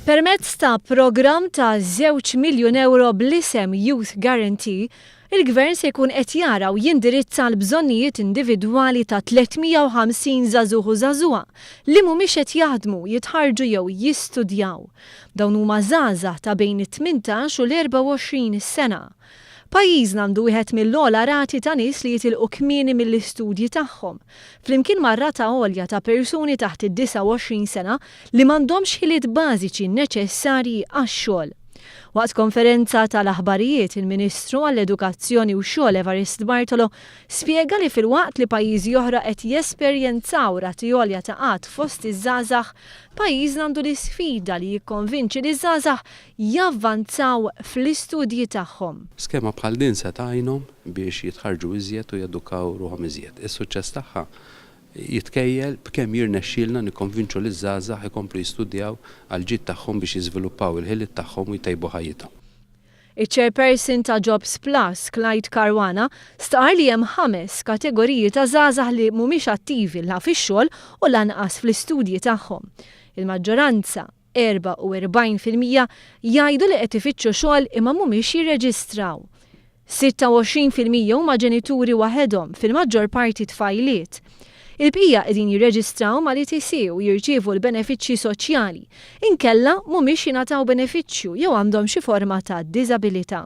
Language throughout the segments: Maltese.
Permezz ta' programm ta' żewġ miljun ewro bl-isem Youth Guarantee, il-Gvern se jkun qed jara u jindirizza l-bżonnijiet individwali ta' 350 żagħżugħ u żagħżugħa li mhumiex qed jaħdmu, jitħarrġu jew jistudjaw. Dawn huma żgħażagħ ta' bejn it-18 u l-24 sena. Pajjiżna għandu wieħed mill-ogħla rati ta' nies li jitilqu kmieni mill-istudji tagħhom, flimkien ma' rata għolja ta' persuni taħt id-29 sena li m'għandhomx ħiliet bażiċi neċessarji għax-xogħol. Waqt konferenza tal-aħbarijiet, il-Ministru għall-Edukazzjoni u x-Xogħol Evarist Bartolo spjega li filwaqt li pajjiżi oħra qed jesperjenzaw rati għolja ta' qgħad fost iż-żgħażagħ, pajjiżna għandu l-isfida li jikkonvinċi liż-żgħażagħ javvanzaw fl-istudji tagħhom. Skema bħal din se tgħinhom biex jitħarrġu iżjed u jedukaw ruħhom iżjed. Is-suċċess tagħha jitkejjel b'kemm jirnexxielna nikkonvinċu liż-żgħażagħ ikomplu jistudjaw għall-ġid tagħhom biex jiżviluppaw il-ħiliet tagħhom u jtejbu ħajjithom. Iċ-Chairperson ta' Jobs Plus, Clyde Caruana, stqarr li hemm ħames kategoriji ta' żgħażagħ li mhumiex attivi la fix-xogħol u lanqas fl-istudji tagħhom. Il-maġġoranza, 44%, jgħidu li qed ifittxu xogħol imma mhumiex jirreġistraw. 26% huma ġenituri waħedhom, fil-maġġor parti tfajliet. Il-bqija qegħdin jirreġistraw mal-ETC u jirċievu l-benefiċċji soċjali, inkella mhumiex jingħataw benefiċċju jew għandhom xi forma ta' diżabilità.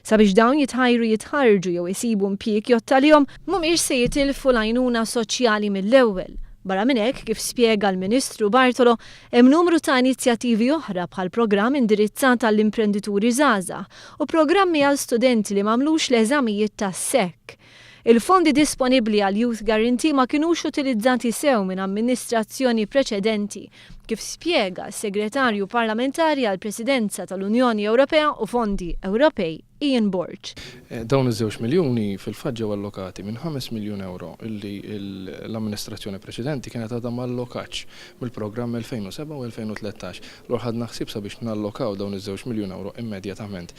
Sabiex dawn jitħajru jitħarrġu jew isibu impjieg jgħodd għalihom, mhumiex se jitilfu l-għajnuna soċjali mill-ewwel. Barra minn hekk, kif spjega l-Ministru Bartolo, hemm numru ta' inizjattivi oħra bħal programm indirizzat għall-imprendituri żgħażagħ u programmi għal studenti li m'għamlux l-eżamijiet tas-SEC. Il-fondi disponibbli għal Youth Guarantee ma kinux utilizzati sew minn amministrazzjoni preċedenti, kif spjega s-Segretarju Parlamentari għall-Presidenza tal-Unjoni Ewropea u Fondi Ewropej Ian Borg. Dawn iż-żewġ miljuni fil-fatt ġew allokati minn 5 miljun ewro li l-amministrazzjoni preċedenti kienet għadha ma allokatx mill-programm 2007 u 2013. Allura ħadna ħsieb sabiex nallokaw dawn iż-żewġ miljun ewro immedjatament.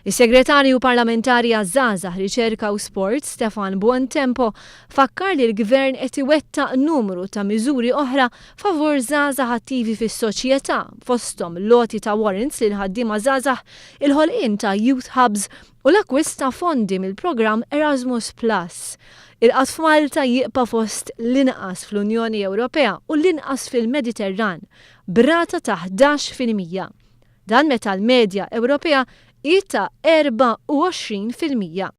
Is-Segretarju Parlamentari għaż-Żgħażagħ, Riċerka u Sport, Stefan Buontempo, fakkar li l-Gvern qed iwettaq numru ta' miżuri oħra favur żgħażagħ attivi fis-soċjetà, fosthom l-għoti ta' warrants lil ħaddiema żgħażagħ, il-ħolqien ta' youth hubs u l-akkwist ta' fondi mill-programm Erasmus Plus. Il-qgħad f'Malta jibqa' fost l-inqas fl-Unjoni Ewropea u l-inqas fil-Mediterran, b'rata ta' 11%. Dan meta l-medja Ewropea hi ta' 24%.